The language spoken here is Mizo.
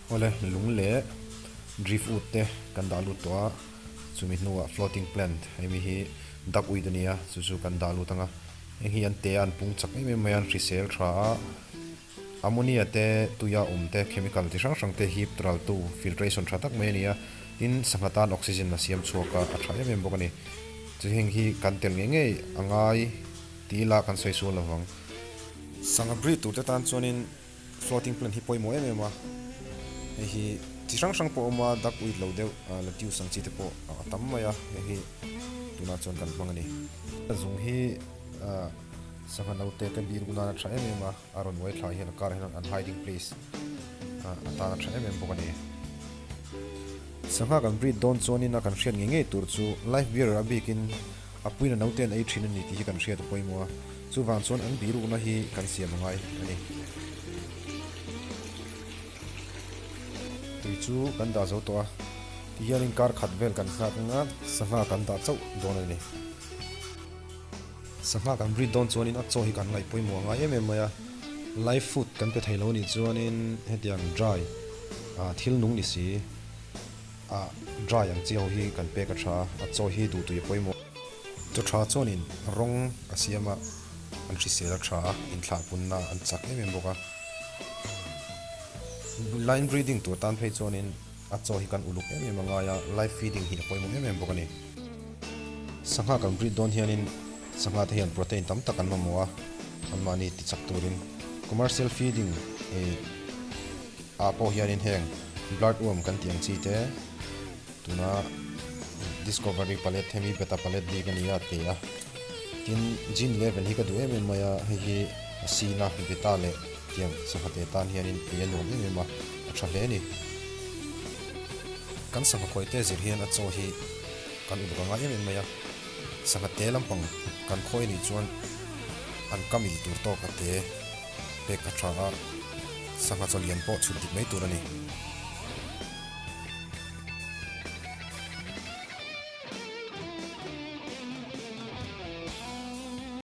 Awle, lung leh driftwood te kan dah lut tawh a, chumi hnuah floating plant hemi hi duckweed a ni a, chu chu kan dah lut ang a, heng hi an te a an pung chak em em mai a, an hrisel tha a, ammonia te tuia awm te chemical chi hrang hrang te hip ral tu filtration tha tak mai a ni a, tin sangha tan oxygen a siam chhuak a, a tha em em bawk a ni. Chu heng hi kan tel ngei ngei a ngai tih ila kan sawi sual lovang. Sangha breed tur te tan chuanin. Floating plant hi pawimawh em em a, hei hi chi hrang hrang pawh a awm a, duck weed lo deuh lettuce ang chi te pawh a tam mai a, hei hi tunah chuan kan hmang a ni. Zung hi sangha naute te biruk nan a tha em em a, a rawn uai thla hian a karah hian an hiding place atan a tha em em bawk a ni. Sangha kan breed dawn chuanin a kan hriat ngei ngei tur chu life bearer a bikin a puina naute an ei thin a ni tih hi kan hriat a pawimawh a. Chuvang chuan an birukna hi kan siam a ngai a ni. Tui chu kan dah zo tawh a, ti hianin kar khat vel kan nghak anga sangha kan dah chauh dawn a ni. Sangha kan breed dawn chuanin a chaw hi kan ngaih pawimawh a ngai em em mai a, live food kan pe thei lo nih chuanin hetiang dry thil nung ni si a dry ang chi ho hi kan pek a tha a, a chaw hi duhtui a pawimawh. Chaw tha chuanin rawng a siam a, an hrisel a tha a, inthlahpunna an chak em em bawk a. Line breeding tur tan phei chuanin a chaw hi kan uluk em em a ngai a, live feeding hi a pawimawh em em bawk a ni. Sangha kan breed dawn hianin sangha te hian protein tam tak an mamawh a, anmahni ti chak turin commercial feeding ah pawh hianin heng blood worm kan tih ang chi te, Tuna Discovery Palette hemi Beta Palette bik a ni a ti a, tin Gene Level hi ka duh em em mai a, hei hi a sin a Beta leh tiang sangha te tan hianin ei a nuam em em a, a tha hle a ni. Kan sangha khawi te zir hian a chaw hi kan uluk a ngai em em mai a, sangha te lampang kan khawi anih chuan an kam il tur tawk a te pek a tha a, sangha chaw lian pawh chhut dik mai tur a ni.